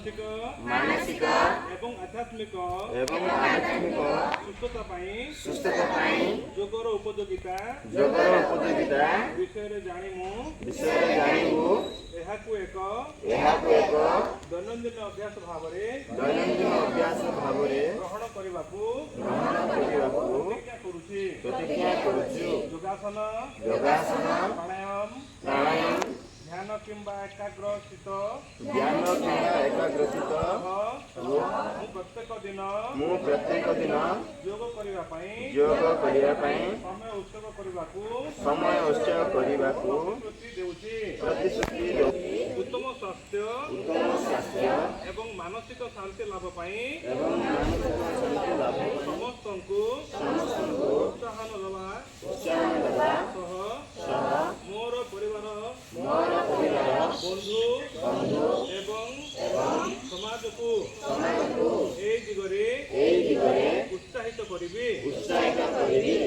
ମାନସିକ ମାନସିକ ଏବଂ ଆଧ୍ୟାତ୍ମିକ ଏବଂ ଆଧ୍ୟାତ୍ମିକ ସୁସ୍ଥତା ପାଇଁ ସୁସ୍ଥତା ପାଇଁ ଯୋଗର ଉପଯୋଗିତା ଯୋଗର ଉପଯୋଗିତା ବିଷୟରେ ଜାଣି ମୁଁ ବିଷୟରେ ଜାଣିବୁ ଏହାକୁ ଏକ ଏହାକୁ ଏକ ଦୈନନ୍ଦିନ ଅଭ୍ୟାସ ଭାବରେ ଦୈନନ୍ଦିନ ଅଭ୍ୟାସ ଭାବରେ ଗ୍ରହଣ କରିବାକୁ ଗ୍ରହଣ କରିବାକୁ ପ୍ରତିଜ୍ଞା କରୁଛି। ପ୍ରତିଜ୍ଞା କରୁଛୁ। ଯୋଗାସନ, ଯୋଗାସନ, ପ୍ରାଣାୟାମ, ପ୍ରାଣାୟାମ, ଧ୍ୟାନ କିମ୍ବା ଏକାଗ୍ର ଚିତ୍ତ ଧ୍ୟାନ କିମ୍ବା ଏକାଗ୍ରଚିତ ସହ ମୁଁ ପ୍ରତ୍ୟେକ ଦିନ ମୁଁ ପ୍ରତ୍ୟେକ ଦିନ ଯୋଗ କରିବା ପାଇଁ ଯୋଗ କରିବା ପାଇଁ ସମୟ ଉତ୍ସର୍ଗ କରିବାକୁ ସମୟ ଉତ୍ସର୍ଗ କରିବାକୁ ପ୍ରତିଶ୍ରୁତି ଦେଉଛି। ପ୍ରତିଶ୍ରୁତି ଦେଉଛି। ଉତ୍ତମ ସ୍ୱାସ୍ଥ୍ୟ ଉତ୍ତମ ସ୍ୱାସ୍ଥ୍ୟ ଏବଂ ମାନସିକ ଶାନ୍ତି ଲାଭ ପାଇଁ ଏବଂ ମାନସିକ ଶାନ୍ତି ଲାଭ ପାଇଁ ସମସ୍ତଙ୍କୁ ସମସ୍ତଙ୍କୁ ପ୍ରୋତ୍ସାହନ ଦେବା ପ୍ରୋତ୍ସାହନ ଦେବା ସହ ସହ ମୋର ପରିବାର, ମୋର ପରିବାର, ବନ୍ଧୁ ବନ୍ଧୁ ଏବଂ ଏବଂ ସମାଜକୁ ସମାଜକୁ ଏହି ଦିଗରେ ଏହି ଦିଗରେ ଉତ୍ସାହିତ କରିବି। ଉତ୍ସାହିତ କରିବି।